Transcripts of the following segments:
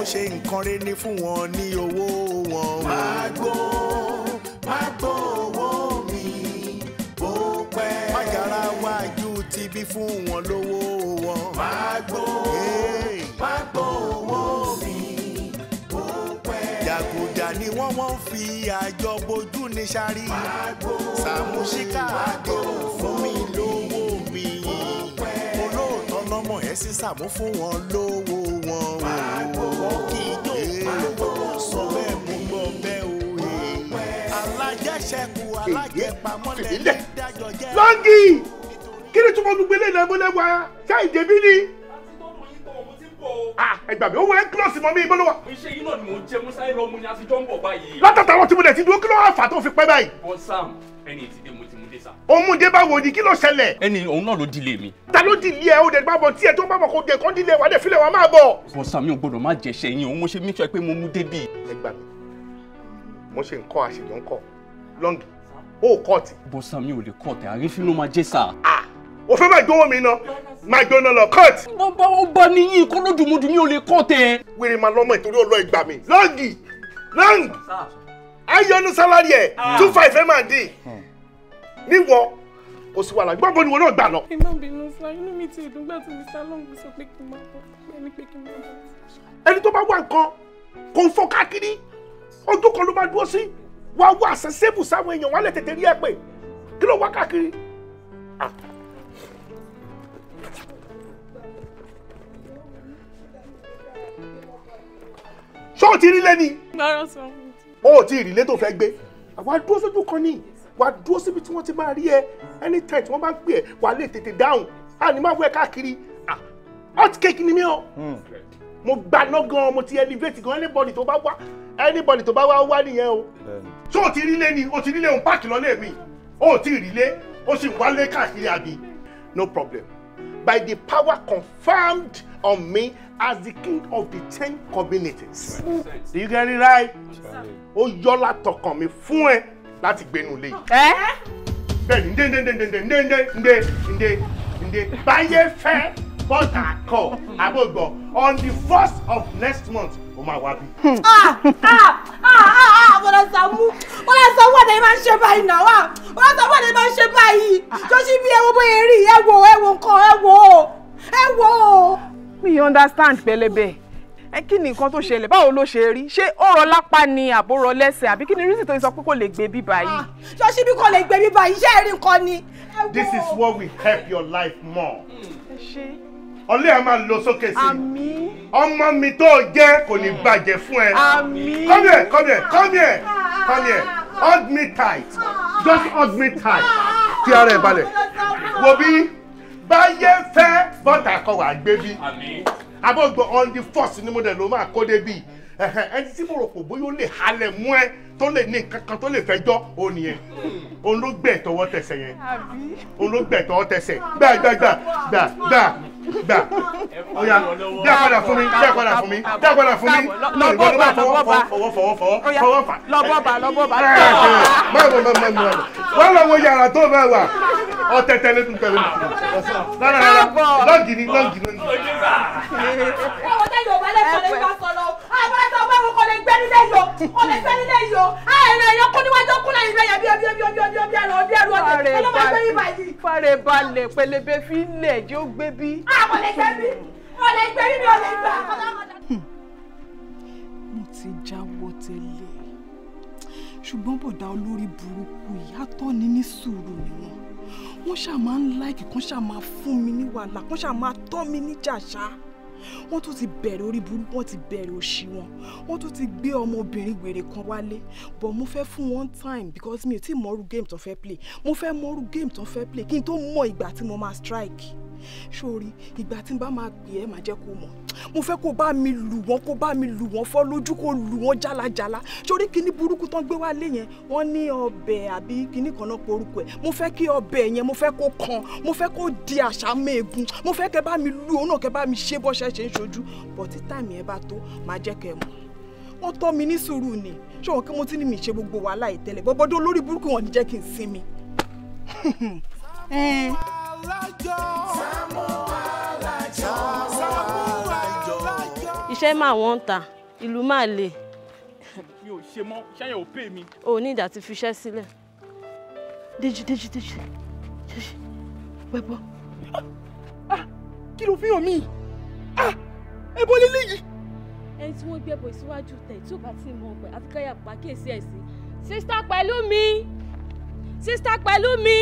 ṣe nǹkan rẹ̀ ní fún wọn ní owó wọn. Máa gbó owó mi bó pẹ́. Májàra wájú ti bí fún wọn lówó wọn. Máa gbó owó mi bó pẹ́. Jàgùjà ni wọ́n fi àjọ bojú ní sáré. Sàmúsíkà àdéhùn fún mi lówó mi. Olóòótọ́ lọ́mọ ẹ̀ sí Sàmú fún wọn lówó wọn. Wọ́n kì í jó olówó sọ bẹ́ẹ̀ mú gbọ́ bẹ́ẹ̀ o. Alájẹṣẹ́kù alájẹpamọ́lẹ̀ ní dájọ́ jẹ́. Lọ́ngì kí ni túmọ̀ gbogbo eléyìí lẹ́gbọ́n lẹ́wà ṣáà ìdèbí ni. Ẹ gbà mí owó ẹ kílọ̀sì mọ́ mi ibo ló wà. Iṣẹ́ yìí náà ni mò ń jẹ Musa lọ mu ni a ti jọ ń bọ̀ báyìí. Látàtà àwọn tí mo dẹ̀ ti dúró kí ló wà fà tó fi pẹ́ báyìí. Bọ́ Sam ẹni tí dé mo ti mú dé sá. Òun mú dé báwo ni kí ló ṣẹlẹ̀. Ẹni òun náà ló dilé mi. Ta ló dilé ẹ o dẹ̀ bá bọ̀ tí ẹ tó bá bọ̀ kó dẹ̀ kó dilé wà dẹ̀ filẹ̀ wà máa bọ̀. Bọ́ Sam mi ò gbọ́dọ̀ má jẹ̀ṣẹ̀ yín òun mo ṣe make sure pé mo mú dé bí. Ẹ gbà mí mo ṣe nǹkan àṣejọ ń kọ lọ́ngì ó kọ́ọ̀tì. Bọ́ Sam mi ò lè kọ́ọ̀tì àrífín ló máa jẹ́ sá. O fẹ́ máa gbówó mi ná máa gbóná lọ cut. Bọ́bá ó bá níyìn kó lójúmọ́jú mi ò lè kọ́ tẹ. Wèrè máa lọ́mọ ìtorí ọlọ́ ìgbà mi lọ́ngì lọ́ngì ayọ́nu sálárì ẹ̀ 2.5 ẹ̀ máa dín níwọ̀ kò sí wàhálà gbọ́n bó ni wọn náà gbà lọ. Ẹ má bínú sá, inú mi ti dùn gbà tí Mr. Long sọ pé kí n máa bọ̀ ẹni pé kí n máa bọ̀. Ẹni tó bá wà nǹkan kò ń fọ́ káàkiri ojú kan ló máa dúró sí wàá wá àṣẹṣẹ́bù sáwọn èèyàn wálé tètè rí ẹ pé kí ló wá káàkiri. Ṣé o ti rí lẹ́ni? O ò tí ì rí lé tó fẹ́ gbé. Àwa dúró sójú kan ní. Wà á dúró síbi tí wọ́n ti máa rí ẹ. Anytime tí wọ́n bá ń pè ẹ́, wà á lè tètè dáhùn. A ní máa wọ ẹ káàkiri. Hot cake ni mí o. Mo gbaná gan, mo ti elevate gan. Anybody tó bá wá, anybody tó bá wá wá nìyẹn o. Ṣé o ti rí lé ni? O ti rí lé òun páàkì lọ́lé mi. O ò tí ì rí lé. O sì wálé káàkiri àbí. No problem. By the power confirmed on me as the king of the 10 communities. Do you get it right? Ó yọ látọkàn mi fún ẹ láti gbénu lé yìí. Bẹ́ẹ̀ni ndé ndé ndé ndé ndé ndé ndé ndé ndé báyé fẹ́ bọ́tà kọ̀ àbọ̀gbọ̀ on the 1st of next month ó máa wá bí. Bọ́lá Sàámú Bọ́lá Sàámú àtẹ̀yìn máa ń ṣe báyìí náà wá Bọ́lá Sàámú àtẹ̀yìn máa ń ṣe báyìí jọ́sí bí ẹ wo bóyá rí ẹ wo ẹ wo nǹkan ẹ wo ẹ wo. Mi understand pẹlẹbẹ ẹ kí ni nǹkan tó ṣẹlẹ̀ báwo ló ṣe rí ṣé ó rọ lápá ni àbó rọ lẹ́sẹ̀ àbí kí ni reason tó sọ pé kò lè gbé bí báyìí. Jọ́sí bí kò lè gbé bí báyìí iṣẹ́ rí nǹkan ni. This is what will help your life more. Ẹ ṣe. Ọlẹ́ a máa lọ sókè sí. Àmín. Ọmọ mi tó jẹ́ kò ní bàjẹ́ fún ẹ. Àmín. Come here, come here, come here, come here. Hug me tight. Just hug me tight. Fi ara ẹ balẹ̀. Wo bí báyé fẹ́ bọ́tà kọ wà gbé bí. Àbọ̀gbọ̀ on the 1st ni mo dẹ̀ ló máa kó dé bí. Ẹni tí mo rò pò bóyá ó lè halẹ̀ mú ẹ tó lè ní nǹkan kan tó lè fẹ́ jọ́ òun nìyẹn. Òun ló gbẹ̀ tọwọ́ tẹsẹ̀ yẹn. Òun ló gbẹ̀ tọwọ́ tẹsẹ̀. Gbà gbà gbà gbà gbà gbà. Oya dá padà fún mi dá padà fún mi dá padà fún mi. Lọ́bọ̀bà lọ́bọ̀bà fọwọ́ fọwọ́ fọwọ́ fọwọ́ fà. Lọ́bọ̀bà lọ́bọ̀bà. Má má má má má wọ́n lọ wo yàrá tó bẹ́ẹ̀ wà ọ̀tẹ̀tẹ̀ lé tuntun lé tuntun. Rárá rárá lọ́ọ̀gì ni lọ́ọ̀gì lọ́ọ̀gì. Ẹ̀wọ̀n tẹ́lẹ̀ ò bá lẹ́sọ̀ lè bá sọ̀rọ̀ àbúrò sọ pé kò lè gbé nílé yìí o kò lè gbé nílé yìí o àìrìn ẹ̀yọ́ kún níwájú kún lẹ́yìn rẹ̀ yẹn bí bí bí bí bí bí ẹrù bí ẹrù ọ̀dẹ̀ ẹ ló máa gbé yín báyìí. Fàrẹ̀ balẹ̀ pẹlẹbẹ fi lẹ̀ jẹ́ ó gbé bí. A kò lè gbé bí kò lè gbé bí mi ò lè gbà. Mo ti jáwọ́ tẹ́lẹ̀ ṣùgbọ́n bọ̀dá olórí burúkú yìí atọ́ni ní sùúrù ni wọ́n wọ́n ṣáà máa ń láìkì kán ṣáà máa fún mi ní wàhálà kán ṣáà máa tọ́ mi ní jàṣà. Wọ́n tún ti bẹ̀rẹ̀ orí burúkú wọ́n ti bẹ̀rẹ̀ òṣì wọn wọ́n tún ti gbé ọmọbìnrin wèrè kan wálé but mo fẹ́ fún one time because mi ò tí mọ̀rú game tó fẹ́ play mo fẹ́ mọ̀rú game tó fẹ́ play kí n tó mọ ìgbà tí mo máa strike sórí ìgbà tí n bá máa pè ẹ́ máa jẹ́ kó mọ̀ mo fẹ́ kó bá mi lù wọ́n kó bá mi lù wọ́n fọ́ lójú kó lù wọ́n jálajàla sórí kíní burúkú tán gbé wálé yẹn wọ́n ní ọbẹ̀ àbí kíní kan náà porúkọ ẹ̀ mo fẹ́ kí ọbẹ̀ yẹn mo fẹ́ kó kan mo fẹ́ kó di àṣà mẹ́ẹ̀gùn mo fẹ́ kẹ́ bá mi lù òun náà kẹ́ bá mi ṣe bọ́ṣẹ́ ṣe ń ṣojú bọ̀ tí táìmì ẹ bá tó máa jẹ́ kẹ́ mọ̀ wọ́n tọ́ mi ní sùúrù ni ṣé wọn kí mo ti ní mi ṣe gbogbo wàhálà ìtẹ́lẹ̀ bọ́bọ́dọ́ olórí burúkú wọn ní jẹ́ kí n sinmi. Iṣẹ́ Iṣẹ́ máa wọ́n ń ta, ìlú máa le. Mi ò ṣe mọ́, iṣẹ́ yẹn ò pè mí. O ò ní ìdá ti fiṣẹ́ sílẹ̀. Déjì Déjì Déjì Déjì wẹ́bọ̀. Kí ló fi hàn mí? Ẹbọ lélẹ́yìí. Ẹni tí wọ́n gbẹ́bọ̀ síwájú tẹ̀ tí ò bá tí ì mọ ọ̀pẹ àfi káyà pàkíyèsí ẹ̀ sí. Sísítà pẹ̀lú mi! Sísítà pẹ̀lú mi!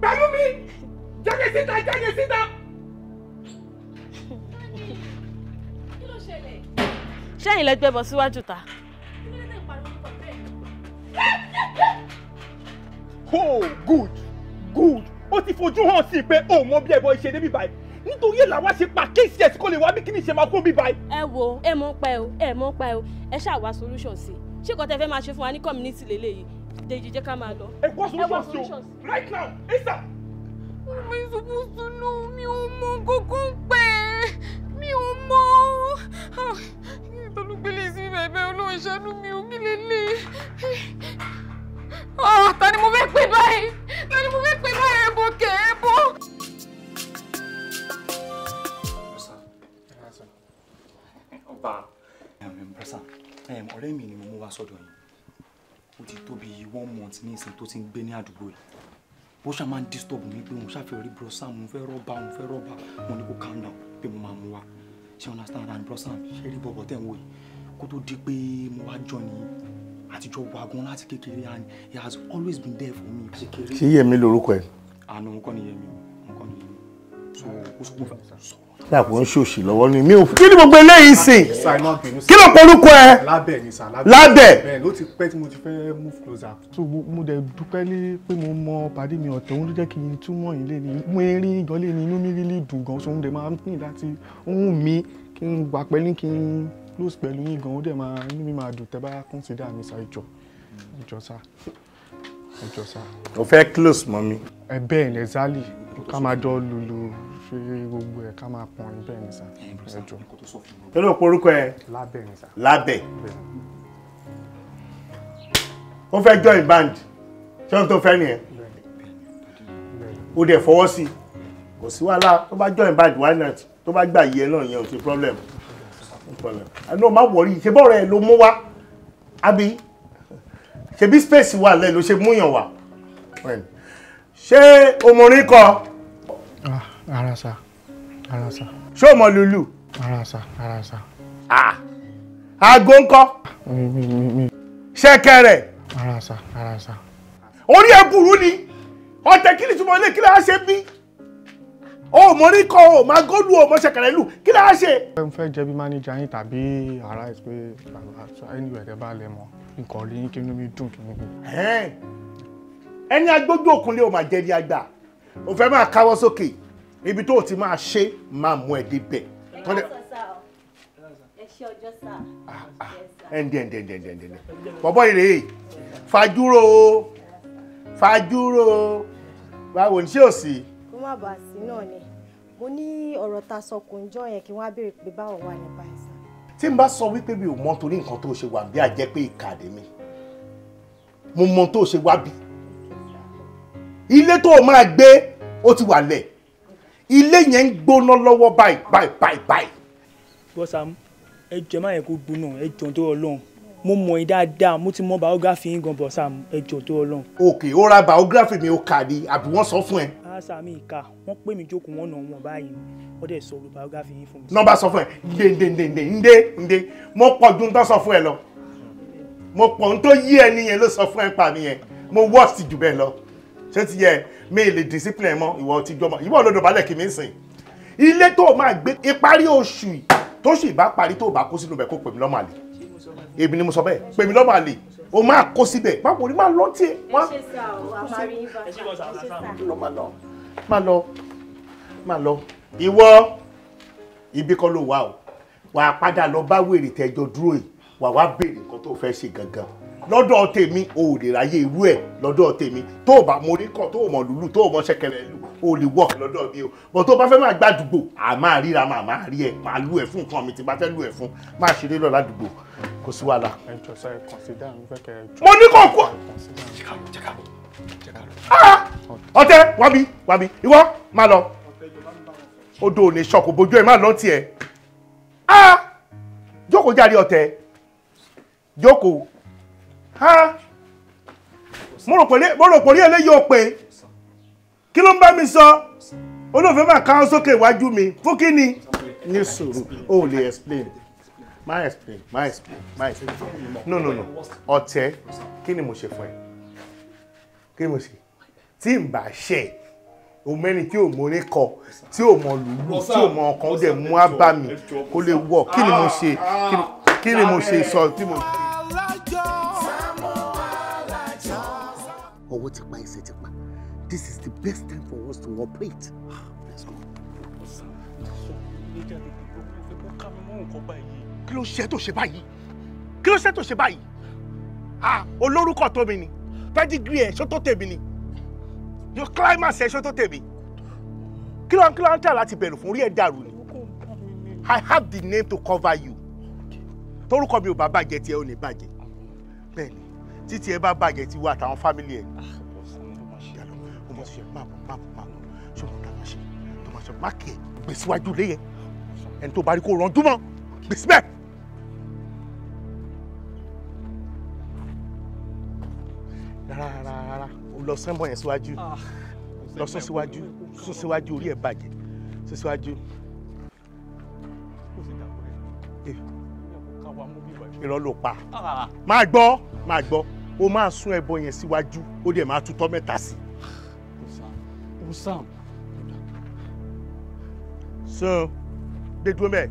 Pẹ̀lú mi! Jáde síta! Jáde síta! Kí ló ṣẹlẹ̀? Ṣẹ́yìn lẹ gbẹ́bọ̀ síwájú ta. Oh, good, good. Ó ti fojú hàn sí pé ó mọ bí ẹbọ ṣe débi báyìí. Nítorí ẹ̀ làwa ṣe pa kéèsì ẹ̀ tí kò lè wá bí kí ni ṣe máa kó bí báyìí. Ẹ wo, ẹ mọ̀ pa ẹ o, ẹ mọ̀ pa ẹ o, ẹ ṣáà wá solution sí i. Ṣé kò tẹ fẹ́ máa ṣe fún wa ní community lélẹ́yìí? Dèjì jẹ́ ká máa lọ. Ẹ wá solution sí o, right now, ASAP. Mi supposed to know, mi ò mọ kókó pẹ́, mi ò mọ. Ìtọ́lùgbélé sí bẹ̀bẹ̀ Ọlọ́run ṣàánú mi ò kí lè lè. Ta ni mo fẹ́ pè báyìí? Ta ni mo fẹ́ pè báyìí? Ẹ̀bọ kẹ̀ ẹ̀bọ. Ọba ọ̀rẹ́ mi ni mo mú wá sọ́dọ̀ yín. Ó ti tó bí 1 month ní ìsìn tó ti ń gbé ní àdúgbò yìí. Bó ṣá máa ń disturb mi pé òun ṣàfihàn rí Bro Sam, òun fẹ́ rọ́bà, òun fẹ́ rọ́bà. Mo ní kó calm down pé mo máa mú wá. Ṣé understand? And Bro Sam, ṣé rí bọ̀bọ̀ tẹ̀ ń wò yìí? Kó tó di pé mo wá jọ ní àtijọ́ wagun láti kékeré and he has always been there for me. Ṣé Yẹmi lorúkọ ẹ? Àná òun kọ́ ni Yẹmi, òun kọ́ ni Yẹmi. So ó sọ fún mi sọ̀rọ̀. Dàpọ̀ ń ṣòṣì lọ́wọ́ ni mi ò kí ni gbogbo eléyìí sìn? Kí ló porúkọ ẹ? Lábẹ́ ni sà, lábẹ́. Bẹ́ẹ̀ ló ti pẹ́ tí mo ti fẹ́ move closer. So mo dẹ̀ dúpẹ́ lé pé mo mọ pàdé mi ọ̀tọ̀, òun ló jẹ́ kí n túmọ̀ yín lé ní. Mo rí gan lé ní inú mi rí lè dùn gan, so òun dẹ̀ máa ń pín láti ohun mi kí n wà pẹ̀lú kí n close pẹ̀lú yín gan, ó dẹ̀ máa inú mi máa dùn tẹ́ bá consider mi sá ìjọ. Ìjọ sá. Ìjọ sá. O fẹ́ close mọ́ mi. Ẹ bẹ́ẹ̀ ni exactly, ká máa jọ lùlù ṣe gbogbo ẹ̀ ká máa pọnrin bẹ́ẹ̀ ni sá. Ẹ jọ. Kí ló porúkọ ẹ? Lábẹ́ ni sá. Lábẹ́. Ó fẹ́ join band. Ṣé ohun tó fẹ́ nìyẹn? Ó dẹ̀ fọwọ́ sí i. Kò sí wàhálà tó bá join band why not? Tó bá gbà yẹ náà yẹn ò sí problem. No problem. No, má worry. Ṣé bọ́ọ̀rọ̀ ẹ ló mú wá? Àbí? Ṣebí space wà lẹ́ ló ṣe múyàn wá? Ṣé o mọ orin kọ? Ara sá, ara sá. Ṣé o mọ lùlù? Ara sá, ara sá. Aago ńkọ́? Mi. Ṣẹ̀kẹ̀rẹ̀? Ara sá, ara sá. Orí ẹ burú ni. Ọ̀tẹ̀ kí ni túmọ̀ ilé kí ló ṣe bí? O mọ orin kọ, o máa góòlù, o mọ ṣẹ̀kẹ̀rẹ̀ lù, kí ló ṣe? Mo fẹ́ jẹ́ bí mánéjà yín tàbí ara ẹ̀ pé anywhere tẹ́ bá lẹ mọ̀, nǹkan rí yín kí inú mi dùn kí inú mi. Ẹni agbójú òkunlé o máa jẹ́ ní àgbà. O fẹ́ máa káwọ́ sókè. Ibi tó o ti máa ṣe máa mú ẹ débẹ̀. Ẹ ṣé ọjọ́ sá. Ẹ̀ǹdẹ̀ ẹ̀ǹdẹ̀ ẹ̀ǹdẹ̀ ẹ̀ǹdẹ̀. Bọ̀bọ̀ ìrè fàjúrò fàjúrò báwo ni ṣé ò sí? Kó má bàa sí náà ni. Mo ní ọ̀rọ̀ ta sọ kò ń jọ yẹn kí wọ́n á béèrè pé báwo wà ní báyìí sá. Tí n bá sọ wípé mi ò mọ torí nǹkan tó ṣe wà bí àjẹ́ pé ìkàdé mi. Mo mọ tó ṣe wá bí. Ilé tó o máa gbé ó ti wà lẹ̀. Ilé yẹn ń gbóná lọ́wọ́ báyìí báyìí báyìí báyìí. Bro Sam, ẹ jọ̀ọ́ má yẹ kó gbóná, ẹ jọ̀ọ́ tó Ọlọ́run. Mo mọ̀ yín dáadáa, mo ti mọ biography yín gan Bro Sam, ẹ jọ̀ọ́ tó Ọlọ́run. Òkè ó ra biography mi ó kà ní àbí wọ́n sọ fún ẹ. Ara mi ìka, wọ́n pè mí jókòó wọ́n nà wọ́n báyìí, wọ́n dẹ̀ sọ olú biography yín fún mi. Nọ́mbà sọ fún ẹ, ndé ndé ndé, mo pọ̀ ju ń tó sọ fún ẹ lọ. Mo pọ̀ ń tó yí ẹni yẹn ló sọ fún ẹ pa mi yẹn, mo worst jù bẹ́ẹ̀ lọ. Ṣé ti yẹ mi lè discipline mọ ìwọ ti jọmọ ìwọ ló dọ̀bálẹ̀ kì mí sìn. Ilé tó máa gbé ìparí oṣù tó sì bá parí tó bá kó sínú bẹ̀ kó pè mí lọ́mọ àlè. Èmi ni mo sọ bẹ́ẹ̀, pè mí lọ́mọ àlè, o máa kó síbẹ̀, báwo ni máa lọ tiẹ̀. Ẹ ṣé sá o, a máa rí yín bá sá. Ẹ ṣé sá. Má lọ, má lọ. Ìwọ ibi kan ló wà o, wà á padà lọ bá wèrè tẹjọ dúró yìí, wà wá béèrè nǹkan tó fẹ́ ṣe gangan. Lọ́dọ̀ tèmi o ò lè ráyè irú ẹ̀ lọ́dọ̀ tèmi tó o bá mo rí kàn tó o mọ̀ lùlù tó o mọ̀ ṣẹ̀kẹ̀rẹ̀ lù o lè work lọ́dọ̀ mi o bọ̀ tó o bá fẹ́ máa gbàdúgbò à máa ríra máa máa rí ẹ máa lù ẹ fún nǹkan mi tí bá fẹ́ lù ẹ fún máa ṣeré lọ ládùúgbò kò sí wàhálà. Ẹ jọ̀ọ́ sá, ẹ consider mi fẹ́ kẹ́ ẹ jọ̀ọ́. Mo ní kò kú. Ọ̀tẹ̀ wábí wábí ìwọ má lọ odò ò ní ṣọkò bójú ẹ má lọ tiẹ̀. Jókòó jáde ọ̀tẹ̀. Jókòó. Ha! Mo rò pé orí eléyìí ò pé. Kí ló ń bá mi sọ? Olóòfẹ́ máa káwọ́ sókè iwájú mi. Fún kí ni? Ní sùúrù, o ò lè explain. Má explain, má explain, má explain. No, no, no. Ọ̀tẹ̀, kí ni mo ṣe fún ẹ? Kí ni mo ṣe? Tí n bá ṣe, o mẹ́ni tí ò mọ orin kọ, tí ò mọ lùlù, tí ò mọ ọkàn, ó dẹ̀ mú á bá mi kó lè wọ̀. Kí ni mo ṣe? Kí ni mo ṣe sọ tí mo. Ọwọ́ ti pa, ẹsẹ̀ ti pa. This is the best time for us to operate. Let's go. Kí ló ṣe tó ṣe báyìí? Kí ló ṣe tó ṣe báyìí? Ah, olórúkọ tó mi ni. Pedigree ẹ̀ ṣó tó tèmi ni. Your climax ẹ̀ ṣó tó tèmi. Kí ló ń tà láti bẹ̀rù fún orí ẹ̀ dàrú ni? I have the name to cover you. Torúkọ mi ò bá bàjẹ́ tí ẹ ò ní bàjẹ́. Bẹ́ẹ̀ni, títí ẹ bá bàjẹ́ tí wà àtàwọn fámìlì ẹ̀. Ó mọ̀ sí ẹ má bọ̀ má bọ̀ má bọ̀. Ṣé o mọ̀ tá a máa ṣe? Tó máa ṣe má kí ẹ gbèsè wájú lé yẹn. Ẹni tó bá rí kó rànjú mọ́ gbèsè bẹ́ẹ̀. Rárá rárá, o lọ sẹ́ńbọ̀ yẹn síwájú, lọ sún síwájú, sún síwájú, orí ẹ̀ bàjẹ́, sún síwájú. Irọ́ ló pa. Máa gbọ́, máa gbọ́, o máa sún ẹbọ yẹn síwájú, ó dẹ̀ máa tutọ́ mẹ́ta sí. Sún, gbé dúró mẹ́,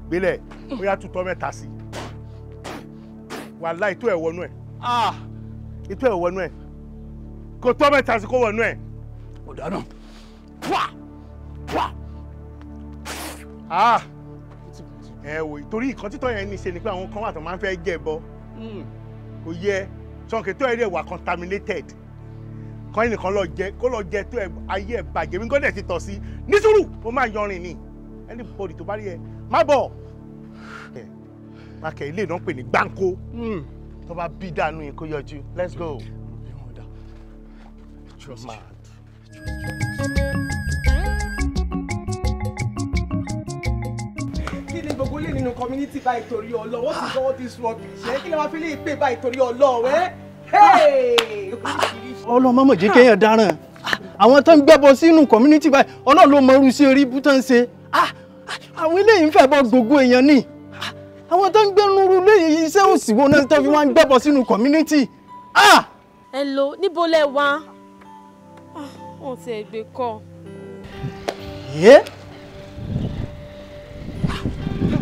gbélẹ̀, ó yá tutọ́ mẹ́ta sí. Wàláhì tó ẹ̀ wọnú ẹ̀. Ètò ẹ̀ wọnú ẹ̀. Kò tọ́ mẹ́ta sí kó wọnú ẹ̀. Ọ̀daràn. Wà! Wà! Ah! Ẹ wò, torí ìkan títọ́ yẹn ní ṣe ni pé àwọn kan wà tó máa ń fẹ́ jẹ bọ. Kò yẹ ṣọ́nkì tó ẹ̀ rẹ̀ wà contaminated. Kọ́ ẹnìkan lọ jẹ kó lọ jẹ tó ẹ ayé ẹ̀ bàjẹ́ mi gbọ́dọ̀ ti tọ̀ sí. Ní sùúrù, ó máa yọrin ni. Anybody tó bá rí ẹ, má bọ̀. Má kẹ́ ilé náà pè ní gbáǹkó. Tó bá bí dànù yín kó yọjú. Let's go. Trust you. Kí ni gbogbo ilé nínú community báyìí torí Ọlọ́run? What is all this rubbish? Kí lè máa fi lè pè báyìí torí Ọlọ́run? Ọlọ́run má mà jẹ́ kéèyàn dáràn. Àwọn tó ń gbẹ́bọ sínú community báyìí, Ọlọ́run ló mọ irú sí orí ibú tó ń ṣe. Àwọn eléyìí ń fẹ́ bọ gbogbo èèyàn ni. Àwọn tó ń gbé nuru lé iṣẹ́ òsìwò náà tó fi wá ń gbẹ́bọ sínú community. Hello, níbo lẹ wà? Wọ́n ti ẹ̀ gbé kọ́.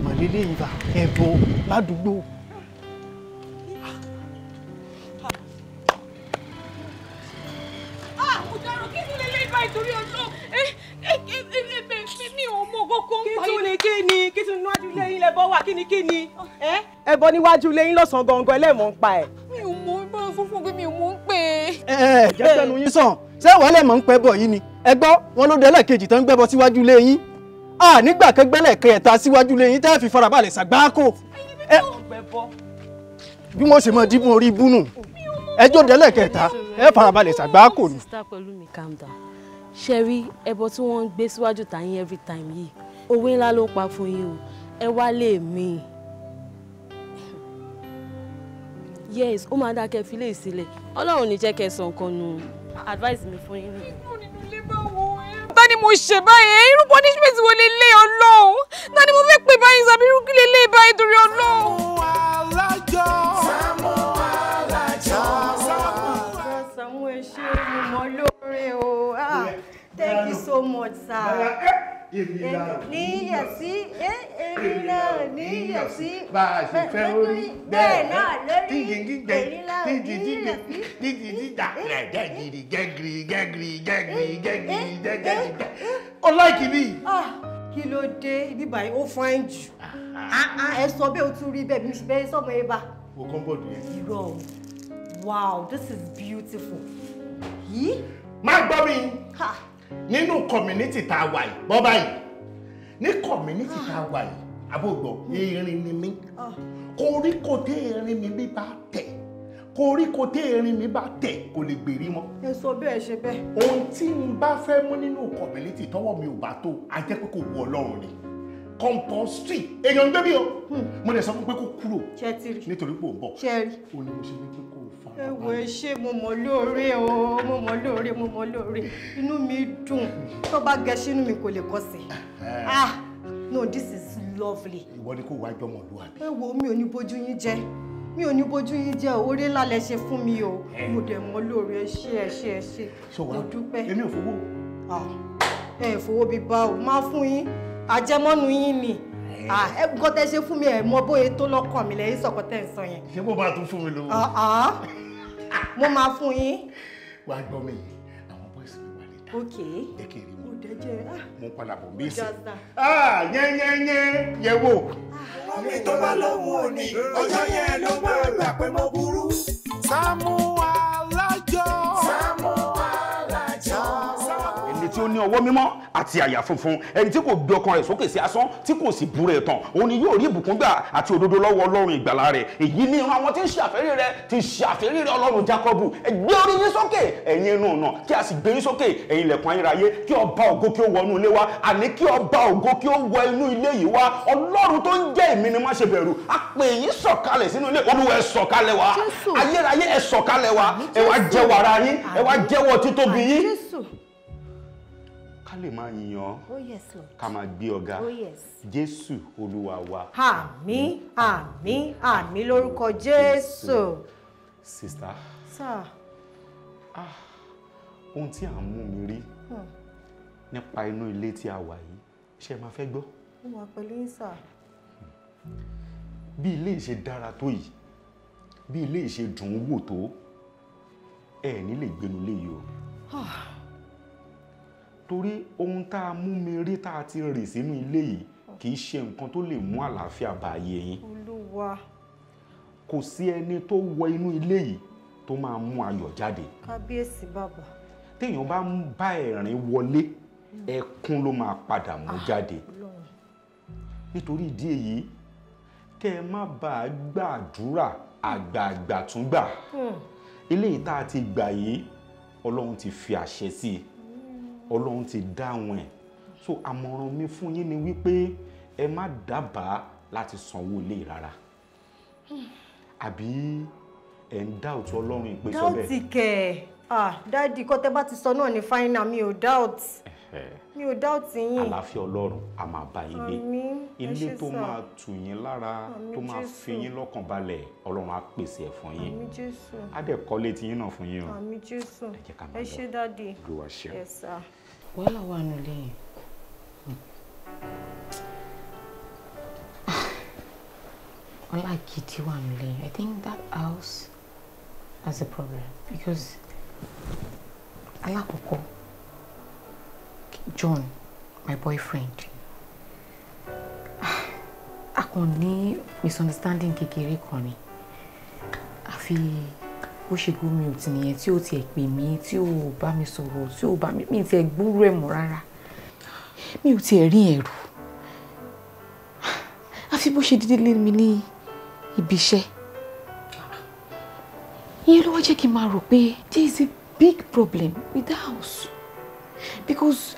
Màlélẹ́ yìí bá ẹ̀bọ ládùúgbò. Mo dárò kí ni lélẹ́ ìbá ìtorí ọjọ́ mi ò mọ kókó ń pa. Kí tún ni kí ni kí tún níwájú ilé yín lẹbọ wà kí ni kí ni ẹbọ níwájú ilé yín lọ́sàn-án gangan ẹlẹ́mọ̀ ń pa ẹ̀. Mi ò mọ bá a fún pé mi ò mọ ń pè é. Ẹ jẹ́ pẹ́nu yín sàn ṣé wàá lẹ̀ mọ̀ ń pẹ́ bọ̀ yìí ni ẹ gbọ́ wọn ló délẹ̀ kejì tó ń gbẹ́bọ síwájú ilé yín nígbà kẹgbẹ́lẹ̀ kẹta síwájú ilé yín tẹ́ fi farabalẹ̀ ṣàgbákò. Bí wọ́n ṣe mọ díbùn orí ibú nù ẹjọ́ délẹ̀ kẹta ẹ farabalẹ̀ ṣàgbákò ni. Sister Pẹ̀lúmi, calm down. Ṣe rí ẹbọ tí wọ́n ń gbé síwájú tàyín every time yìí, owó ńlá ló pa fún yín o, ẹ wá lè mí. Yes, ó máa dákẹ́ fi lè sílẹ̀, Ọlọ́run ní jẹ́ kẹ́ sọ nǹkan nù. Advice mi fún yín nìyẹn. Ta ni mo ṣe báyìí? Irú punishment wo lè lé Ọlọ́run? Ta ni mo fẹ́ pè báyìí sàbí irú kí lè lé báyìí torí Ọlọ́run? Samuel ṣe mo mọ lóore o. Thank you so much, sir. Níyà sí, èmi náà níyà sí. Bá a ṣe fẹ́ lórí bẹ́ẹ̀ náà lórí èmi náà níyà sí. Gẹ́gìrì gẹ́gìrì gẹ́gìrì gẹ́gìrì gẹ́gìrì gẹ́gìrì. Ó láìkì mi. Kí ló dé? Ibi báyìí ó fine jù. Ẹ sọ bẹ́ẹ̀ o tún rí bẹ́ẹ̀ bí mi ṣe bẹ́ẹ̀ sọ̀mọ́ ẹ bá. Wo kọ́ńbọ̀dù yẹn. Irọ́ o. Wow, this is beautiful. Yìí. Má gbọ́ mi. Nínú community tá a wà yìí, bọ́ báyìí. Ní community tá a wà yìí, àbògbọ̀, erin ni mí. Koríko tẹ́ erin mi bí bá tẹ̀. Koríko tẹ́ erin mi bá tẹ̀ kò lè gbèrí mọ́. Ẹ sọ bẹ́ẹ̀ ṣe bẹ́ẹ̀. Ohun tí n bá fẹ́ mú nínú community tọ́wọ́ mi ò bá tó, a jẹ́ pé kò wù Ọlọ́run ni. Compulsory èèyàn ń gbé bí o. Mo lè sọ fún pé kó kúrò nítorí pé ò ń bọ̀. Ó ní mo ṣe ní pé kó o fara Ẹ wo, ẹ ṣé, mo mọ̀ lóore o, mo mọ̀ lóore, mo mọ̀ lóore. Inú mi dùn, tó bá gẹṣin inú mi kò lè kọsẹ̀. Ah no, this is lovely. Ìwọ ni kò wá jọmọlúwàbí. Ẹ wo, mi ò ní bójú yín jẹ́, mi ò ní bójú yín jẹ́ o, oore ńlá lẹ ṣe fún mi o, mo dẹ̀ mọ̀ lóore. Ẹ ṣé, ẹ ṣé, ẹ ṣé, mo dúpẹ́. Èmi ò fowó. Ẹ fowó bíi bá o, máa fún yín, àjẹmọ́nu yín ni. Nǹkan tẹ́ ṣe fún mi, ẹ̀ mọ bóyá tó lọ́kàn mi lẹ́yìn sọ̀kọ́ tẹ́ ń sọ yẹn. Ṣé mo máa tún fún mi lówó? Mo máa fún yín. Wà á gbọ́ mi, àwọn bọ́ìsì mi wà lẹ́ta. Ok. Jẹ́ kí n rí wọn. Mo dẹ́jẹ́. Mo ń padà bọ̀ mí sí. Yẹ́nyẹ́nyẹ́ yẹ wò. Omi tó bá lóhùn òní, ọjọ́ yẹn ló máa gbà pé mo burú. Sàámú Alájọ. Sàámú Alájọ. Ẹni tí ó ní ọwọ́ mímọ́ àti àyà funfun, ẹni tí kò gbé ọkàn rẹ̀ sókè sí asán, tí kò sì búra ẹ̀tàn, òun ni yóò rí ìbùkún gbà àti òdodo lọ́wọ́ Ọlọ́run ìgbàlà rẹ̀. Èyí ni ìran àwọn tí ń ṣe àfẹ́rí rẹ̀, tí ń ṣe àfẹ́rí rẹ̀ Ọlọ́run Jákọ́bù. Ẹ gbé orí yín sókè ẹ̀yin ẹnu ọ̀nà, kí a sì gbé yín sókè ẹ̀yin ilẹ̀kùn ayérayé, kí ọba ògo kí ó wọnú ilé wa, àní kí ọba ògo kí ó wọ inú ilé yìí wá. Ọlọ́run tó ń jẹ́ èmi ni má ṣe bẹ̀rù, á pè yín sọ̀kalẹ̀ sínú ilé Olúwa. Ẹ sọ̀kalẹ̀ wá, ayérayé, ẹ sọ̀kalẹ̀ wá, ẹ wá jẹ́wọ́ ara yín, ẹ wá jẹ́wọ́ títóbi yín. Ká lè máa yìn ọ́, ká máa gbé ọ̀gá. Jésù Olúwa wa. Àmín, àmín, àmín lórúkọ Jésù. Sista. Sir. Ohun tí à ń mú mi rí nípa inú ilé tí a wà yìí, ṣé ẹ máa fẹ́ gbọ́? Mo wà pẹ̀lú yín, sir. Bí ilé yìí ṣe dára tó yìí, bí ilé yìí ṣe dùn ún wò tó, ẹ ní lè gbénu ilé yìí o. Torí ohun tá a mú mi rí tá a ti rì sínú ilé yìí kì í ṣe nǹkan tó lè mú àlàáfíà bá ayé yín. Olúwa. Kò sí ẹni tó wọ inú ilé yìí tó máa mú ayọ̀ jáde. Kábíyèsí bàbá. Téèyàn bá ń bá ẹ̀rín wọlé, ẹkún ló máa padà mú jáde. Nítorí ìdí èyí, kẹ́ ẹ má bàa gbàdúrà àgbààgbà tún gbà. Eléyìí tá a ti gbà yìí, Ọlọ́run ti fi àṣẹ sí i, Ọlọ́run ti dáhùn ẹ̀. So àmọ̀ràn mi fún yín ni wípé ẹ má dábàá láti sanwó ilé rárá. Àbí ẹ̀ ń dáùtù Ọlọ́run ìpè sọ bẹ́ẹ̀? Dáùtì kẹ̀. Dáàdì, kọ́ tẹ́ bá ti sọ náà ní fáínà, mi ò dáùtì. Mi ò dáùtì yín. Àlàáfíà Ọlọ́run a máa bá yín gbé. Ilé tó máa tù yín lára, tó máa fi yín lọ́kàn balẹ̀, Ọlọ́run á pèsè ẹ̀ fún yín. Àmín Jésù. Á dẹ̀ kọ́lé tiyín náà fún yín o. Àmín Jésù. Ẹ jẹ́ ká máa lọ. Ẹ ṣé dáàdì. Olúwa ṣeun. Yes sir. Wàhálà wà nílé yẹn. Wàhálà gidi wà nílé yẹn. I think that house has a problem because alákọ̀ọ́kọ́, John, my boyfriend, a kàn ní misunderstanding kékeré kan ni. Àfi bó ṣe go mute nìyẹn, tí ó tiẹ̀ pè mí, tí ó bá mi sọ̀rọ̀, tí ó bá mi tiẹ̀ gbúrú ẹ̀ mọ́ rárá. Mi ò tiẹ̀ rí ẹ̀rù. Àfi bó ṣe dídé lé mi ní ibi iṣẹ́. Ìyẹn ló wá jẹ́ kí n máa rò pé there is a big problem with the house. Because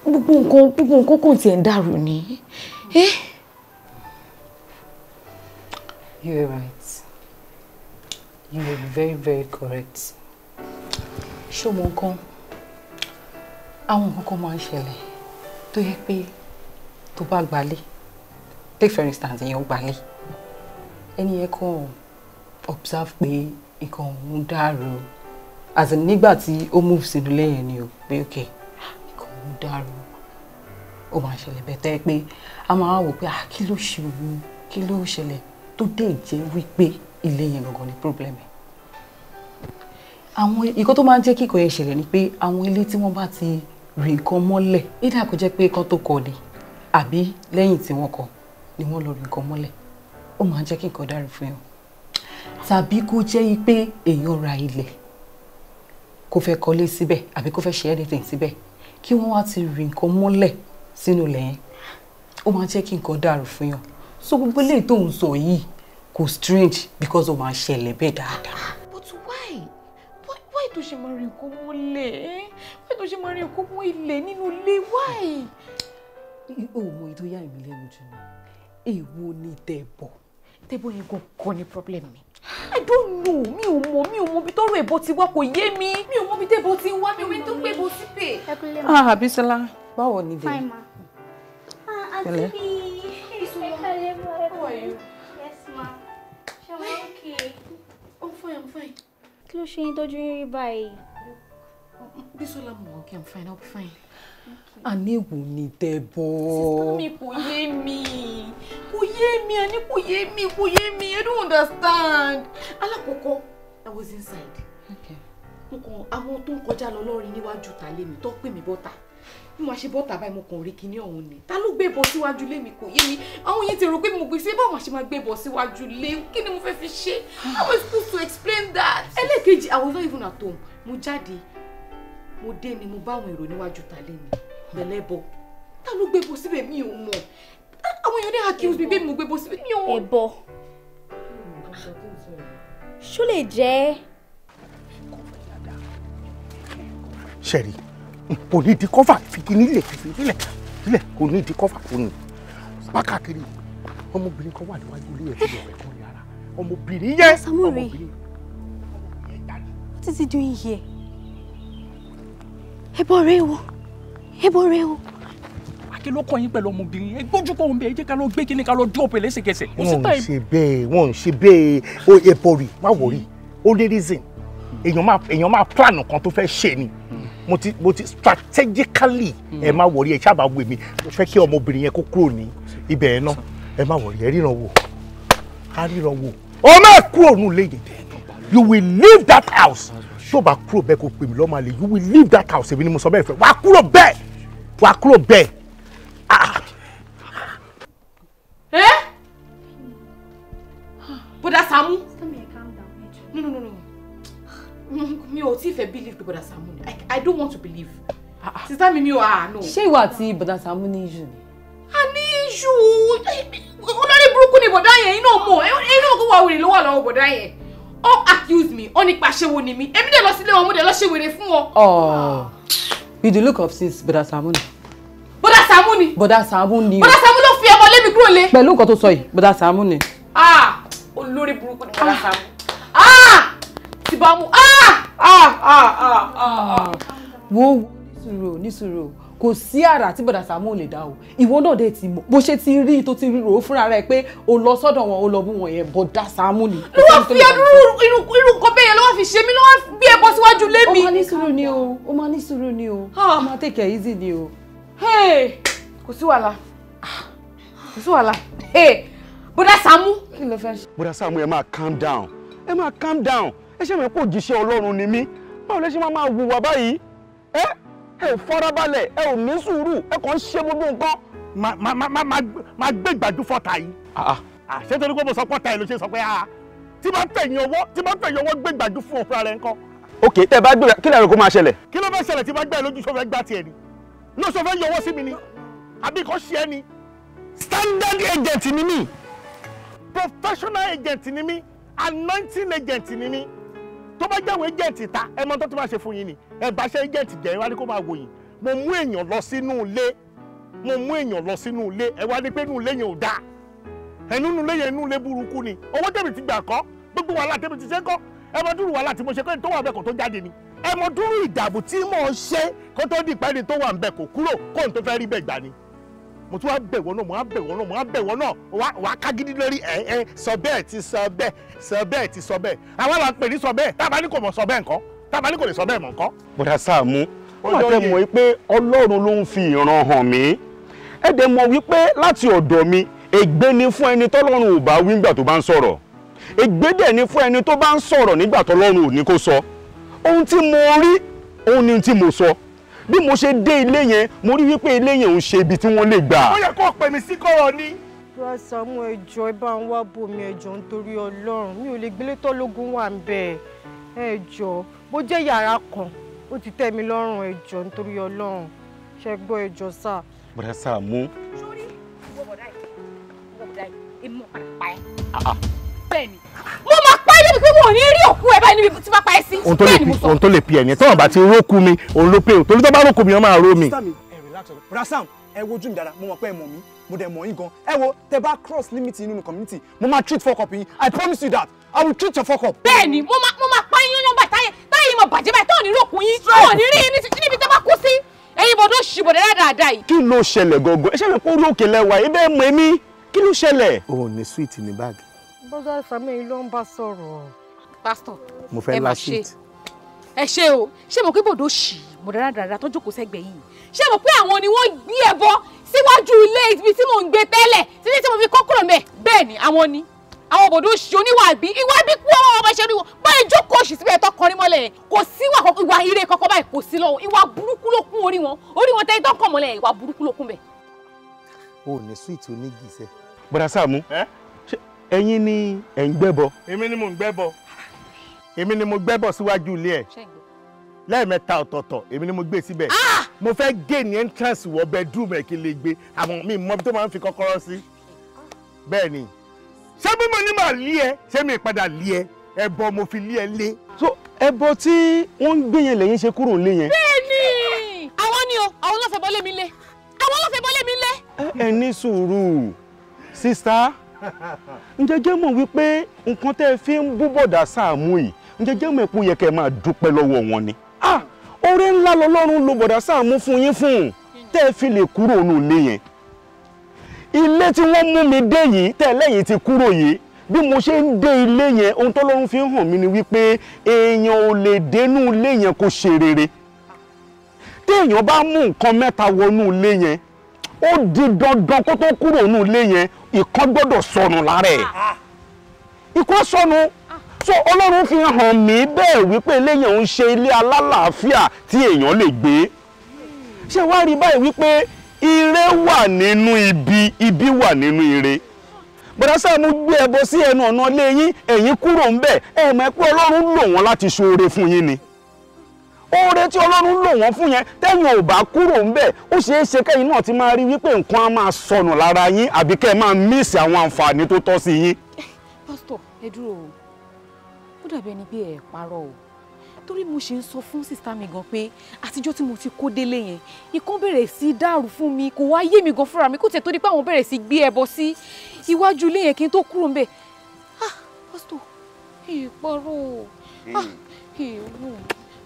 gbogbo nǹkan kò tiẹ̀ ń dàrú ni. You were right. You were very, very correct. Ṣé o mọ nǹkan? Àwọn nǹkan kan máa ń ṣẹlẹ̀ tó yẹ pé tó bá gbalé. Take for instance, èèyàn gbalé. Ẹni yẹn kàn observe pé nǹkan òun dàrú. As in nígbà tí ó move sínú ilé yẹn ni o, pé okay, nǹkan òun dàrú. Ó máa ṣẹlẹ̀ bẹ́ẹ̀ tẹ́ pé a máa wò pé kí ló ṣe òun, kí ló ṣẹlẹ̀ tó dé jẹ́ wípé ilé yẹn gangan ni problem ẹ̀. Àwọn nǹkan tó máa ń jẹ́ kí nǹkan yẹn ṣẹlẹ̀ ni pé àwọn ilé tí wọ́n bá ti rí nǹkan mọ́lẹ̀, ìdá kò jẹ́ pé nǹkan tó kọ ni àbí lẹ́yìn tí wọ́n kọ ni wọ́n lọ rí nǹkan mọ́lẹ̀, ó máa ń jẹ́ kí nǹkan dàrú fún yàn. Tàbí kó jẹ́ pé èèyàn ra ilẹ̀ kó fẹ́ kọ́lé síbẹ̀ àbí kó fẹ́ ṣe anything síbẹ̀, kí wọ́n wá ti rí nǹkan mọ́lẹ̀ sínú ilẹ̀ yẹn, ó máa jẹ́ kí nǹkan dàrú fún yàn. So gbogbo eléyìí tó ń sọ yìí kò strange because ó máa ṣẹlẹ̀ bẹ́ẹ̀ dáadáa. But why? Why tó ṣe máa rí nǹkan mọ́lẹ̀? Why tó ṣe máa rí nǹkan mọ́ ilẹ̀ nínú ilé? Why? Ó mọ èyí tó yà mí lẹ́nu jù ni. Èwo ni tẹ̀bọ̀? Tẹ̀bọ̀ yẹn gan-an ni problem mi. I don't know. Mi ò mọ bí tọ́rọ̀ ẹ̀bọ ti wá, kò yé mi. Mi ò mọ bí tẹ̀bọ̀ ti ń wá, mi ò mọ tó gbé bọ síbẹ̀. Ah, Abisola, báwo ni dé? Fine ma. Ah, Pẹ̀lẹ́. Aunty B. How are you? Yes ma. Ṣé wọ́n okay? I'm fine, I'm fine. Kí ló ṣe yín tọ́jú yín rí báyìí? Bisola, mo okay, I'm fine, I'll be fine. Àní èwo ni tẹ̀bọ̀? Sister mi kò yé mi. Kò yé mi, àní kò yé mi, kò yé mi. I don't understand. Alákọ̀ọ́kọ́, I was inside. Okay. Mo kàn àwọn tó ń kọjá lọ lọ́rin níwájú ta lé mi tó pè mí bọ́ta. Bí mo ṣe bọ́ta báyìí mo kàn rí kinní ọ̀hún ni. Ta ló gbé bọ́ síwájú lé mi kò yé mi. Àwọn yẹn ti rò pé mo gbé sí báwọn ṣe máa gbé bọ́ síwájú lé. Kí ni mo fẹ́ fi ṣe? How am I supposed to explain that? Ẹlẹ́ẹ̀kejì, I was not even at home. Mo jáde. Mo dé ni mo bá àwọn èrò níwájú ta lé mi. Bẹ̀lẹ́bọ̀. Ta ló gbé bọ́ síbẹ̀ mi ò mọ̀. Àwọn èèyàn dẹ̀ accuse mi pé mo gbé bọ́ síbẹ̀ mi ò mọ̀. Ẹbọ. Ṣó lè jẹ́? Ṣẹ̀rí, kò ní di kọ́fà fi nílẹ̀ fi nílẹ̀ nílẹ̀ kò ní di kọ́fà kò ní. Bákàkiri, ọmọbìnrin kan wà níwájú ilé ẹ̀ tó lọ rẹ̀ kan ní ara. Ọmọbìnrin yẹn. Samori, what is he doing here? Ẹbọ rẹ o, ẹbọ rẹ o. Kí ló kọ́ yín pẹ̀lú ọmọbìnrin? Ẹ gbójú kó ń bẹ, ẹ jẹ́ ká lọ gbé kíní ká lọ drop ẹ lẹ́sẹ̀kẹsẹ̀. Wọ́n ń ṣe bẹ́ẹ̀, wọ́n ń ṣe bẹ́ẹ̀. Ó ẹbọ rè, má wọ̀rí, ó lé reason. Èèyàn máa plan kan tó fẹ́ ṣe ni. Mo ti strategically ẹ má wọ̀rí, ẹ ṣáàbà wò mí. Mo fẹ́ kí ọmọbìnrin yẹn kó kúrò ní ibẹ̀ yẹn náà. Ẹ má wọ̀rí, ẹ ríran wò. Á ríran wò. Ọ máa kúrò nù lẹ́yìn. You will leave that house. Tó bá kúrò bẹ́ẹ̀ kó pè mí lọ́mọ àlè. You will leave that house. Èmi ni mo sọ bẹ́ẹ̀ fẹ́. Wàá kúrò bẹ́ẹ̀. Wàá kúrò bẹ́ẹ̀. Eh? Bọ́dà Sàámú. No. Mi ò tí fẹ́ believe pé Bọ́dà Sàámú ni. I don't want to believe. Sister mi mi ò no. Ṣé ìwà àti Bọ́dà Sàámú ní issue ni? A ní issue. Olórí burúkú ni bọ̀dá yẹn, iná mọ̀. Iná kó wà wèrè ló wà lọ́wọ́ bọ̀dá yẹn. Ó accuse me, ó nípa ṣéwo ni mí. Èmi dẹ̀ lọ sílé wọn, mo dẹ̀ lọ ṣe wèrè fún wọn. Oh, with the look of things, Bọ́dà Sàámú ni. Bọ́dà Sàámú ni. Bọ́dà Sàámú ni. Bọ́dà Sàámú ló fi ọmọ lé mi kúrò lé. Pẹ̀lú nǹkan tó sọ yìí, Bọ́dà Sàámú ni. Ah! Olórí burúkú ni Bọ́dà Sàámú. Ah! Ti bá mú. Ah! Ah! Ah! Ah! Ah! Wo nísùúrù nísùúrù kò sí àrà tí Bọ́dà Sàámú ò lè dá o. Ìwọ náà dẹ̀ ti mọ̀ bó ṣe ti rí tó ti rí rò ó fúnra rẹ̀ pé o lọ sọ́dọ̀ wọn o lọ bú wọn yẹn Bọ́dà Sàámú ni. Ló wá fi irú nǹkan bẹ́ẹ̀ yẹn ló wá fi ṣe mí ló wá gbé ẹbọ síwájú lé mi. Ó máa ní sùúrù ni o, ó máa ní sùúrù ni o, ó máa take it easy ni o. Hey, kò sí wàhálà, kò sí wàhálà. Hey, Bọ́dà Sàámú. Kí ló fẹ́ ṣe? Bọ́dà Sàámú, ẹ máa calm down, ẹ máa calm down. Ẹ ṣe mọ̀ pé òjíṣẹ́ Ọlọ́run ni mí. Báwo lẹ ṣe máa hùwà báyìí? Ẹ ò farabalẹ̀, ẹ ò ní sùúrù, ẹ kàn ń ṣe gbogbo nǹkan. Máa gbé ìgbàjú fọ́ta yìí. Ṣé torí pé mo sọ pọ́ta yìí ló ṣe sọ pé tí bá tẹ̀yìn ọwọ́ gbé ìgbàjú fún òfin ara ẹ̀ ńkọ́. Ok, tẹ́ bá gbé kí lẹ́rù kó máa ṣẹlẹ̀. Kí ló fẹ́ ṣẹlẹ̀ tí bá gbé ẹ lójú sọ fẹ́ gbá tiẹ̀ ni? Ló sọ fẹ́ yọwọ́ sí mi ni àbí kò ṣe é ni. Standard agent ni mí, professional agent ni mí, anointing agent ni mí. Tó bá jáwé agent ta ẹ mọ tó ti máa ṣe fún yín ni. Ẹ bá ṣe agent jẹ́ ẹ wá ní kó máa wò yín. Mo mú èèyàn lọ sínú ilé, mo mú èèyàn lọ sínú ilé, ẹ wá ní pé inú ilé yẹn ò dáa. Ẹnu inú ilé yẹn inú ilé burúkú ni. Owó tèmi ti gbà kọ́, gbogbo wàhálà tèmi ti ṣe kọ́. Ẹ mọ dúró wàhálà tí mo ṣe kọ́ ẹni tó wà bẹ́ẹ̀ kó tó jáde ni. Ẹ mọ dúró ìdààmú tí mò ń ṣe kó tó di ìpẹ́ni tó wà ń bẹ̀ kó kúrò kó n tó fẹ́ rí bẹ́ẹ̀ gbà ni. Mo tún wá bẹ̀ wọ́n náà, mo wá bẹ̀ wọ́n náà, mo wá bẹ̀ wọ́n náà, wà á kágídí lórí ẹ ẹ sọ bẹ́ẹ̀ ti sọ bẹ́ẹ̀, sọ bẹ́ẹ̀ ti sọ bẹ́ẹ̀. Àwa là ń pè ní sọ bẹ́ẹ̀, tá a bá ní kò mọ̀ sọ bẹ́ẹ̀ ńkọ́, tá a bá ní kò lè sọ bẹ́ẹ̀ mọ̀ ńkọ́. Bọ́dà Sàámú, wọ́n máa tẹ́ mọ̀ pé Ọlọ́run ló ń fi ìran hàn mí. Ẹ dẹ̀ mọ̀ wípé láti ọ̀dọ̀ mi, ègbé ni fún ẹni tọ́lọ́run ò bá wí nígbà tó bá ń sọ̀rọ̀. Ègbé dẹ̀ ni fún ẹni tó bá ń sọ̀rọ̀ nígbà tọ́lọ́run ò ní kó sọ. Ohun tí mo rí, òun ni tí mo sọ. Bí mo ṣe dé ilé yẹn, mo rí wípé ilé yẹn ò ń ṣe ibi tí wọ́n lè gbà. Ó yẹ kó pè mí sí kọ̀rọ̀ ni. Bọ́dà Sàámú, ẹ jọ̀ọ́ ẹ bá ń wá bòmí, ẹ jọ̀ọ́ nítorí Ọlọ́run. Mi ò lè gbélé tọ́lógún wà ń bẹ̀. Ẹ jọ̀ọ́ bó jẹ́ yàrá kan, ó ti tẹ́ mi lọ́rùn, ẹ jọ̀ọ́ nítorí Ọlọ́run. Ṣé gbọ́, ẹ jọ̀ọ́ sà. Bọ́dà Sàámú. Sórí ìwọ bọ̀dá yìí, ìwọ bọ̀dá yìí, èmi mọ̀ padà pa ẹ́. Bẹ́ẹ̀ni, mo máa pa ẹ́ débi pé mo ò ní rí òkú ẹ báyìí níbi tí bá pa ẹ́ sí. Ohun tó lè pi ẹ̀yìn tí wọ́n bá ti rókú mi, òun ló pé o. Torí tó bá rókú mi, wọ́n máa ró mi. Bọ́dà Sam, Ẹ wojú mi dáadáa, mo mọ̀ pé ẹ mọ̀ mí, mo dẹ̀ mọ̀ yín gan. Ẹ wo, tẹ bá cross limit nínú community, mo máa treat fuck up yín. I promise you that. I will treat your fuck up. Bẹ́ẹ̀ni, mo máa pa yín yán báyìí, táyé mo bàjẹ́ báyìí, tó ní ròkun yín, tó ní rí níbi tó bá kú sí. Ẹ̀yin bọ̀dọ̀ ṣì bọ̀dọ̀ dáadáa yìí. Kí ló ṣẹlẹ̀ gangan? Ẹ ṣe mi kó orí òkè lẹ́wà, ẹ bẹ́ẹ̀ mọ èmi. Kí ló ṣẹlẹ̀? O ò ní sweet ní báàgì. Bọ́dà Sàámú ló ń bá sọ̀rọ̀. Pásítọ̀, mo fẹ́ la sweet. Ẹ ṣé o, ṣé mo pé bọ̀dọ̀ ṣì bọ̀dọ̀ dáadáa tó jókòó sẹ́gbẹ̀ẹ́ yìí? Ṣé mo pé àwọn ni wọ́n gbé ẹbọ síwájú ilé ibi tí mò ń gbé tẹ́lẹ̀ títí tí mo fi kó kúrò mẹ́? Bẹ́ẹ̀ ni àwọn ni. Àwọn bọ̀dọ̀ ṣì oníwà bí ìwà bí kú ọmọ ọmọ ṣe oníwà báyìí jókòó ṣì síbẹ̀ tó kọrin mọ́lẹ̀ yẹn. Kò sí ìwà ire kankan báyìí, kò sí lọ́wọ́. Ìwà burúkú ló kún orí wọn. Orí wọn tẹ́lẹ̀ tó kàn mọ́lẹ̀, ìwà burúkú ló kún bẹ̀. O ò ní sweet onígi sẹ́. Bọ̀dá Sàámú, ẹ̀yin ni ẹ̀ ń gbẹ́bọ. Èmi ni mò ń gbẹ́bọ. Èmi ni mo gbẹ́bọ síwájú ilé ẹ̀. Lẹ́ẹ̀mẹ́ta ọ̀tọ̀ọ̀tọ̀ èmi ni mo gbé síbẹ̀. Mo fẹ́ gain entrance wọ bedroom ẹ̀ kí n lè gbé. Àwọn mi mọ bí tó máa ń fi kọ́kọ́rọ́ sí. Bẹ́ẹ̀ ni. Ṣé bí mo ní màá lé ẹ? Ṣé mi padà lé ẹ? Ẹbọ mo fi lé ẹ lé. So ẹbọ tí wọ́n ń gbé yẹn lẹ́yìn ṣe kúrò nílé yẹn. Bẹ́ẹ̀ni, àwọn ni o, àwọn ló fẹ́ bọ́ lé mi lé. Àwọn ló fẹ́ bọ́ lé mi lé. Ẹ ní sùúrù, sista. Ǹjẹ́ jẹ́ mọ̀ wípé nǹkan tẹ́ ẹ fi ń bú bọ̀dà Sàámú yìí, ǹjẹ́ jẹ́ mọ̀ pé ó yẹ kẹ́ ẹ máa dúpẹ́ lọ́wọ́ wọn ni. Ah, oore ńlá lọ́lọ́run lo bọ̀dà Sàámú fún yín fún tẹ́ ẹ fi lè kúrò nínú ilé yẹn. Ilé tí wọ́n mú mi dé yìí, tẹ́ ẹ lẹ́yìn ti kúrò yìí, bí mo ṣe ń dé ilé yẹn, ohun tọ́lọ́run fi ń hàn mí ni wípé èèyàn ò lè dénú ilé yẹn kó ṣe rere. Téèyàn bá mú nǹkan mẹ́ta wọnú ilé yẹn, ó di dandan kó tó kúrò nínú ilé yẹn, ìkan gbọ́dọ̀ sọnù lára ẹ̀. Ìkan sọnù. So Ọlọ́run fi hàn mí bẹ́ẹ̀ wípé ilé yẹn ń ṣe ilé alálàáfíà tí èèyàn lè gbé. Ṣé wàá rí báyìí wípé ire wà nínú ibi, ibi wà nínú ire. Bọ̀dá Sàámú gbé ẹbọ sí ẹnu ọ̀nà ilé yín, ẹ̀yin kúrò ń bẹ̀, ẹ mọ̀ pé Ọlọ́run lò wọ́n láti ṣoore fún yín ni. Oore tí Ọlọ́run lò wọ́n fún yẹn, tẹ́yìn ò bá kúrò ń bẹ̀, ó ṣeé ṣe kẹ́yìn náà ti máa rí wípé nǹkan á máa sọnù lára yín àbí kẹ́ ẹ máa mísì àwọn àǹfààní tó tọ́ sí yín. Pásítọ̀, ẹ dúró o, ó dàbí ẹni pé ẹ parọ́ o, torí mo ṣe ń sọ fún sísá mi gan pé àtijọ́ tí mo ti kó délé yẹn, ikán bẹ̀rẹ̀ sí dàrú fún mi, kò wá yé mi gan fúnra mi, kò tẹ̀ tó di pé àwọn bẹ̀rẹ̀ sí gbé ẹbọ sí iwájú ilé yẹn kí n tó kúrò ń bẹ̀. Ah, pásítọ̀, ẹ parọ́ o, ah, ẹ wò,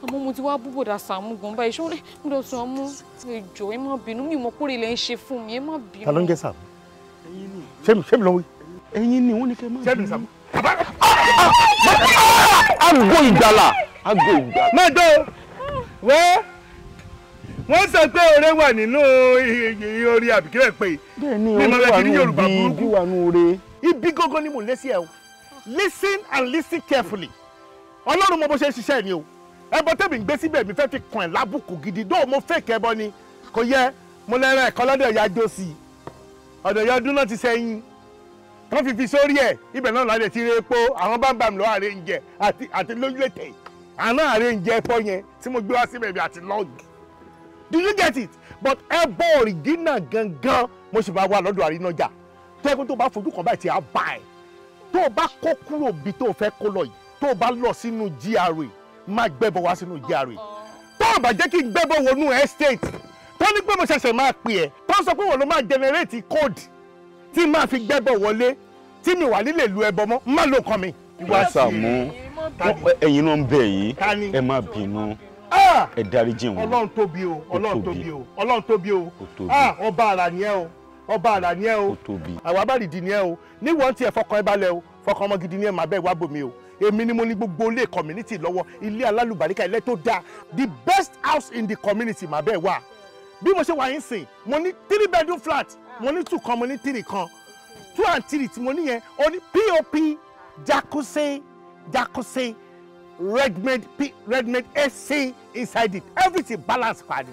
àmọ́ mo ti wá bú bọ̀dà Sàámú gan báyìí, ṣé bọ̀dà Sàámú, ẹ jọ̀ọ́ ẹ má bínú, mi mọ̀ kórè ilẹ̀ ń ṣe fún mi, ẹ má bínú. Ta ló ń jẹ́ Sàámú? Ṣé mi ló wí? Ẹ̀yin ni wọ́n ní kẹ́ má bínú. Ṣé mi Sàámú? Ago ìgbàlà, ago ìgbàlà. Mọ́tò wẹ́ wọ́n sọ pé oore wà nínú orí àbíkílẹ̀ pé. Bẹ́ẹ̀ni, oore wà nínú ibi, ibi wà nínú oore. Ibi gógó ni mò ń lé sí ẹ o. Listen and listen carefully. Ọlọ́run mọ bó ṣe ń ṣiṣẹ́ ni o. Ẹbọ tẹ̀mí ń gbé síbẹ̀ mi fẹ́ fi kàn ẹ́ lábùkù gidi. Dóò mo fẹ́ kẹ́bọ ni kò yẹ mo lẹ́rọ ẹ̀kọ́ lọ́dọ̀ ìyá Jósì. Ọ̀dọ̀ ìyá ọdún náà ti sẹ́yìn. Wọ́n fi sórí ẹ̀ ibẹ̀ náà lálẹ́ ti rí epo àwọn bámbàm lọ́wọ́ àrẹ ń jẹ àti lójúlẹ̀tẹ̀ àná àrẹ ń jẹ ẹ̀fọ́ yẹn tí mo gbé wá síbẹ̀ bí àti lọ́ọ̀gì. Do you get it? But ẹbọ òrìgínà gangan mo sì máa wà lọ́dọ̀ àrínájà tó yẹ kó tó bá fojú kan báyìí tí a bá ẹ̀ tó o bá kó kúrò bí tó o fẹ́ kó lọ yìí tó o bá lọ sínú GRA má gbẹ́bọ wá sínú GRA tó o bá jẹ́ kí n gbẹ́bọ wọnú estate tó ní pé mo ṣẹ̀ṣẹ̀ máa pè ẹ́ tó sọ pé wọ́n ló máa generate code tí máa fi gbẹ́bọ wọlé tí mi wà nílé lu ẹbọ mọ́ má ló kàn mí. Bọ̀dá Sàámú, ẹ̀yin náà ń bẹ̀ yìí, ẹ má bínú, ẹ dáríjì wọn. Ọlọ́run tóbi o, Ọlọ́run tóbi o, Ọlọ́run tóbi o, ọba àrà ni ẹ o, ọba àrà ni ẹ o, àwa bá rìdì ni ẹ o, níwọ̀n tí ẹ fọkàn ẹ balẹ̀ o, fọkàn ọmọ gidi ni ẹ máa bẹ́ẹ̀ wá bòmí o. Èmi ni mo ní gbogbo ilé community lọ́wọ́, ilé alálùbáríkà, ilé tó dáa, the best house in the community máa bẹ́ẹ̀ wá. Bí mo ṣe wà yín sìn, mo ní 3 bedroom flat, mo ní 2 kan, mo ní 3 kan. 2 and 3 tí mo ní yẹn, ó ní POP, jacuzzi, jacuzzi, redmade AC inside it, everything balance pàdé.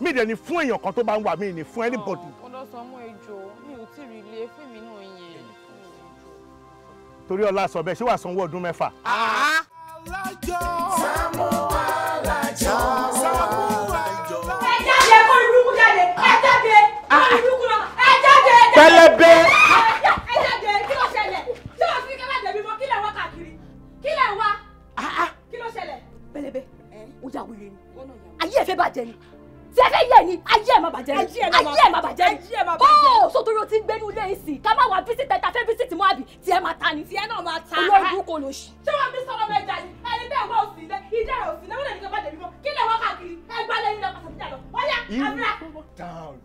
Mi dẹ̀ ni fún èèyàn kan tó bá ń wà, mi ni fún anybody. Bọ̀dá Sàámú, ẹ jọ̀ọ́, mi ò tí ì rí ilé fún mi náà yẹn. Torí ọlá sọ bẹ́ẹ̀, ṣé wàá sanwó ọdún mẹ́fà? Sàámú Alájọ. Sàámú Alájọ. Ẹ jáde kó irúkú jáde, ẹ jáde kó irúkú náà, ẹ jáde. Pẹlẹbẹ. Ẹ jáde, kí ló ṣẹlẹ̀? Ṣé o fi kẹ́lá dẹ̀bi mọ́? Kí lẹ̀ wá káàkiri? Kí lẹ̀ wá? Kí ló ṣẹlẹ̀? Pẹlẹbẹ, ó yà wèrè ni. Ayé ẹ fẹ́ bàjẹ́ ni. Tí ẹ fẹ́ yẹ ni ayé ẹ̀ máa bàjẹ́ ni, ayé ẹ̀ máa bàjẹ́ ni. Ó sọ torí o ti ń gbénú ilé ìsìn ká má wà visit ẹ̀ ta fẹ́ visit mọ́ àbí tí ẹ máa ta ni. Tí ẹ náà máa ta. Olórí burúkú ló ṣì. Ṣé wọ́n fi sọ̀rọ̀ mẹ́ja ni? Ẹni bẹ́ẹ̀ wọ́n ò sí ilé, ìdá rẹ̀ ò sí ilé, wọ́n lè ní kí wọ́n bá dẹ̀bí mọ́. Kí lè wọ́n káàkiri? Ẹ gbá lẹ́yìn lọ pàṣẹ fújà lọ. Wọ́n yá àbúrà. Down,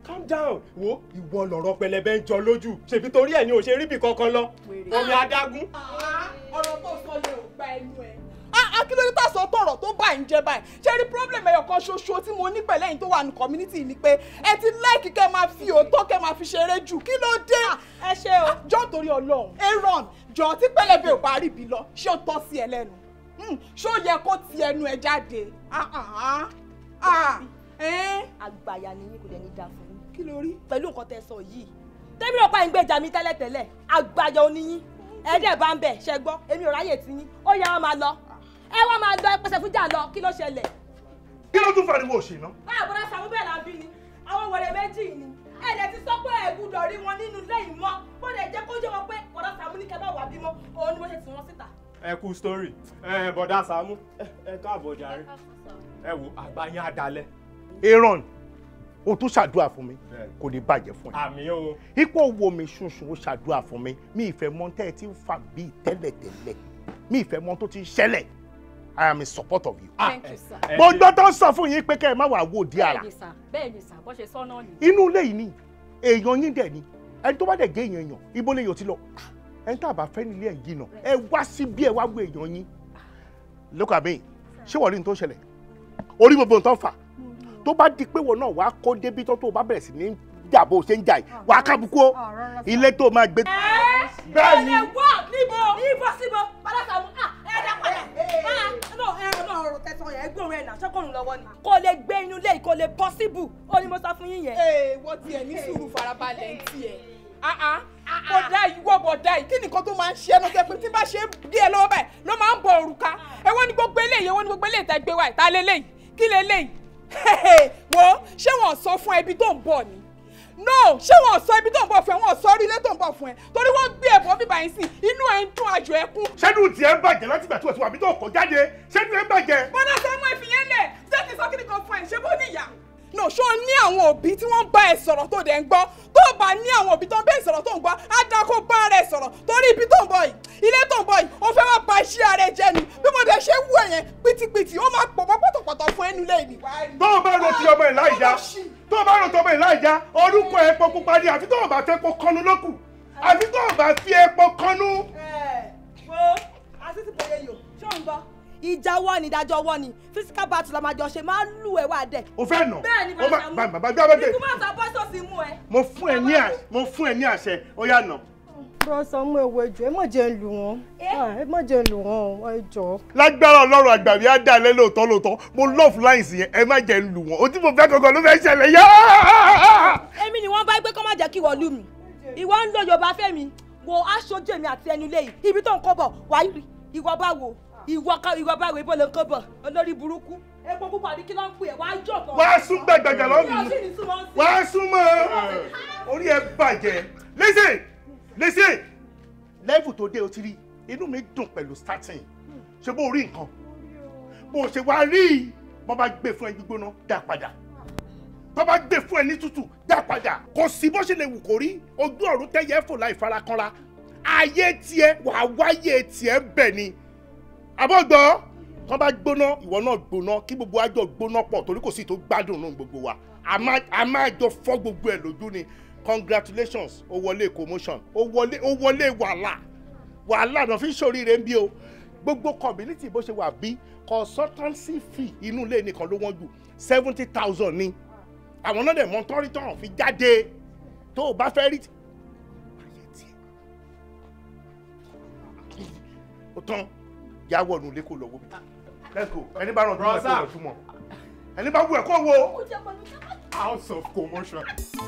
calm down. Wo ìwọ lọ̀rọ̀ pẹlẹbẹ ń jọ lójú. Ṣèbí torí ẹ̀ ni ò ṣe ríbi kankan lọ. Omi adágún. Ọ̀rọ̀ tó sọ yẹn ò gba ẹnu ẹ̀. Kí ló dé tá a sọ tọ̀rọ̀ tó bá ń jẹ báyìí? Ṣé rí problem ẹyọ kan ṣoṣo tí mo ní pẹ̀lú ẹ̀yin tó wà ní community ni pé ẹ ti like kẹ́ máa fi òótọ́ kẹ́ máa fi ṣeré jù. Kí ló dé? Ẹ ṣe o. Jọ torí Ọlọ́run, Aaron, jọ tí pẹlẹbẹ ò bá rí ibi lọ, ṣé ó tọ́ sí ẹ lẹ́nu? Ṣé ó yẹ kó ti ẹnu ẹ jáde? Àgbàyà ni yín, kò dẹ̀ ní dáa fún yín. Kí ló rí? Pẹ̀lú nǹkan tẹ́ sọ yìí, tẹ́mi rò pa ẹ̀ ń gbèjà mi tẹ́lẹ̀tẹ́lẹ̀, àgbàyà oníyín, ẹ̀ẹ́dẹ̀ bá ń bẹ̀, ṣẹ gbọ́, èmi ò ráyè tí yín, ó yẹ wọn máa lọ. Ẹ wá máa lọ, ẹ pèsè fújà lọ, kí ló ṣẹlẹ̀? Kí ló tún fariwo òṣì náà? Báwo Sàámú bẹ́ẹ̀ la bí ni, àwọn wẹ̀rẹ̀ méjì ni. Ẹ̀ẹ́dẹ̀ ti sọ pé ẹ gbúdọ̀ rí wọn nínú ilé yìí mọ́. Bó lè jẹ́ kó jẹ́ wọn pé bọ̀dá Sàámú ní kẹ́ bá wà bímọ, òun ni mo ṣe tì wọ́n síta. Ẹ kú story. Ẹ bọ̀dá Sàámú, ẹ káàbọ̀ jàre. Ẹ wo àgbà yín á dalẹ̀. Aaron, o tún ṣàdúrà fún mi, kò ní bàjẹ́ fún ẹ. Àmín o. Ipò wo mi ṣunṣun ó ṣàdúrà fún mi, mi ìfẹ́ mọ tẹ́ ẹ ti ń fà bíi tẹ́lẹ̀tẹ́lẹ̀, mi ìfẹ́ mọ tó ti ń ṣẹlẹ̀. I am in support of you. Thank you, sir. Mo gbọ́ tó ń sọ fún yín pé kẹ́ ẹ má wàá wò di ara. Bẹ́ẹ̀ni sà, bẹ́ẹ̀ni sà, bó ṣe sọ náà ni. Inú ilé yìí ni èèyàn yín dẹ̀ ni, ẹni tó bá dẹ̀ gé èèyàn èèyàn, ibo lè yàn ti lọ. Ẹni tá a bá fẹ́ nílé ẹ̀ jìnnà, ẹ wá síbí ẹ wá wo èèyàn yín. Look at me, ṣé wọ́n rí ní tó ṣẹlẹ̀? Orí gbogbo nǹkan fà. Tó bá di pé wọn náà wàá kó débi tó bá bẹ̀rẹ̀ sí ní jà bó ṣe ń jà yìí, wàá kábùkù ó. Ilé tó máa gbé. Bẹ́ẹ̀ni. Níbo níbo síbo, Bọ́dá Sàámú, ẹ dá padà. Ọ̀rọ̀ tẹ̀sán yẹn gbóhùn ẹ̀ náà ṣọ́kùnrin lọ́wọ́ ni. Kò lè gbé inú ilé, kò lè possible, ó ní mo sọ fún yín yẹn. Ee, wọ́n tiẹ̀ ní sùúrù farabalẹ̀ ń tiẹ̀. Bọ̀dá yìí, wọ́ bọ̀dá yìí, kí nìkan tó máa ń ṣe ẹnu tẹ pé tí bá ṣe díẹ̀ lọ́wọ́ báyìí ló máa ń bọ òrùka. Èwo ni gbogbo eléyìí, èwo ni gbogbo eléyìí tẹ́ gbé wá yìí, ta leléyìí, kí leléyìí? Wo ṣé wọ́n sọ fún ẹbí tó ń bọ̀ ni? No, ṣé wọ́n sọ ibi tó ń bọ̀ fún ẹ, wọ́n sọ orí ilé tó ń bọ̀ fún ẹ, torí wọ́n gbé ẹ̀bọ̀n bíbá yín sí, inú ẹ̀ ń dún àjò ẹkún. Ṣẹ́nu tiẹ̀ ń bàjẹ́ láti ìgbà tí wọ́n ti wà mí tó kọ̀ jáde, ṣẹ́nu ẹ̀ ń bàjẹ́. Bọ́dá Sàámú ẹ fi yẹn lẹ̀, ṣé ti sọ kíni kan fún ẹ, ṣé bó níyà? No, ṣó ní àwọn òbí tí wọ́n bá ẹ sọ̀rọ̀ tó dẹ̀ ń gbọ́? Tó bá ní àwọn òbí tó ń bá ẹ sọ̀rọ̀ tó ń gbọ́, á dá kó bá ara ẹ sọ̀rọ̀ torí ibi tó ń bọ̀ yìí, ilé tó ń bọ̀ yìí, ó fẹ́ wá ba iṣẹ́ ara ẹ jẹ́ ni. Bí mo dẹ̀ ṣe wú ẹ yẹn, pìtìpìtì, ó máa pọ̀ mọ́ pọ̀tọ̀pọ̀tọ̀ fún ẹnu lẹ́yìn. Tó o bá ro ti ọmọ ẹ̀ láì dá, tó o bá ro ti ọmọ ẹ̀ láì dá, orúkọ epo pupa ni àfi tó o bá fẹ́ kó kánú lókù, àfi tó o bá fi epo kánú. Ẹ wo àti ti bòye yò, ṣé ò ń gbọ́? Ìjà wọ́ ni, ìdájọ́ wọ́ ni, physical battle la máa jọ ṣe, máa lù ẹ́ wá dẹ̀. O fẹ́ nà? Bẹ́ẹ̀ni bàbá Sàámú. Bàbá gbé. Ikú máa ta bọ́sọ̀ sí mú ẹ. Mo fún ẹ ní àṣẹ, ó yá nà. Bọ́dá Sàámú ẹ wo ẹjọ́, ẹ má jẹ́ ń lù wọ́n, ẹ má jẹ́ ń lù wọ́n, ẹjọ́. Lágbára Ọlọ́run àgbà mi á dà lé lóòótọ́ lóòótọ́, mo love lines yẹn, ẹ má jẹ́ ń lù wọ́n, o tí mo fẹ́ gangan ló fẹ́ ṣẹlẹ̀ yá. Èmi ni wọ́n bá gbé kọ́ má jẹ́ kí wọ́n lù mí, ìwọ ń lo Yorùbá fẹ́mi, wo aṣojú èmi àti ẹnu ilé yìí, ibi tó ń kọ́ bọ̀ wáyé ìwọ bá wo ìwọ bá wo ibo ló ń kọ́ bọ̀ olórí burúkú. Epo púpọ̀ àbí kí ló ń pè é, wàá jọ̀ kan. Wàá sún gbàgbàgbà lọ́nù, wàá sún mọ́ orí ẹ bàjẹ́. Listen, listen, level tó dé o ti rí, inú mi dùn pẹ̀lú starting. Ṣé bó rí nǹkan? Bó ṣe wá rí, bó bá gbé fún ẹ gbígbóná, dá padà. Tó bá gbé fún ẹ ní tútù, dá padà. Kò sí bó ṣe lè wù kó rí, ojú ọ̀run tẹ́yẹ fò láì farakanra. Ayé tiẹ̀ wàá wáyé tiẹ̀ bẹ̀ ni. Àbọ̀gbọ́, tó bá gbóná, ìwọ náà gbóná, kí gbogbo àjọ gbóná pọ̀ torí kò sí tó gbádùn nù gbogbo wa. A máa jọ fọ́ gbogbo ẹ̀ lójú ni. Congratulations, ó wọlé commotion, ó wọlé wàhálà, wàhálà náà fi ń ṣoríire ń bí o. Gbogbo community bó ṣe wà bí consultancy fee inú ilé nìkan ló wọ́n jù 70,000 ni. Àwọn náà dẹ̀ mọ tọ́rítọ́rùn fi jáde tó o bá fẹ́ rí. Ó tán, yà wọ̀ nù lé kó lọ wo bí. Let's go. Ẹni bá ràn tó ẹ̀ kó lọ túmọ̀. Ẹni bá wù ẹ̀ kó wo. House of commotion.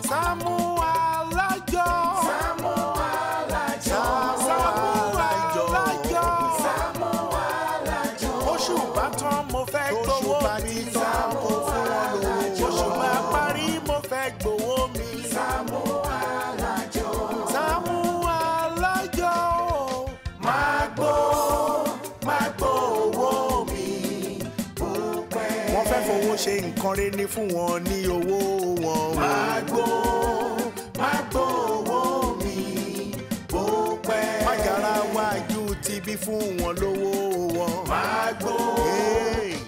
Sàámú Alájọ. Sàámú Alájọ. Sàámú Alájọ. Sàámú Alájọ. Oṣù bá tán mo fẹ́ gbowó mi. Sàámú Alájọ. Oṣù bá parí mo fẹ́ gbowó mi. Sàámú Alájọ. Sàámú Alájọ. Máa gbó owó mi. Bó pẹ́. Wọ́n fẹ́ fowó ṣe nǹkan rẹ̀ ní fún wọn ní owó wọn. Máa gbó máa gbó owó mi bó pẹ́. Májàra wájú ti bí fún wọn lówó wọn. Máa gbó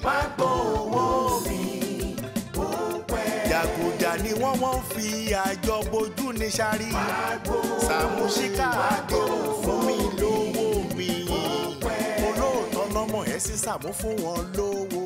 máa gbó owó mi bó pẹ́. Jàgùjà ni wọ́n fi àjọ bojú ní sáré. Sàmúsíkà àdé fún mi lówó mi. Olóòótọ́ lọ́mọ ẹ̀ sí Sàmú fún wọn lówó.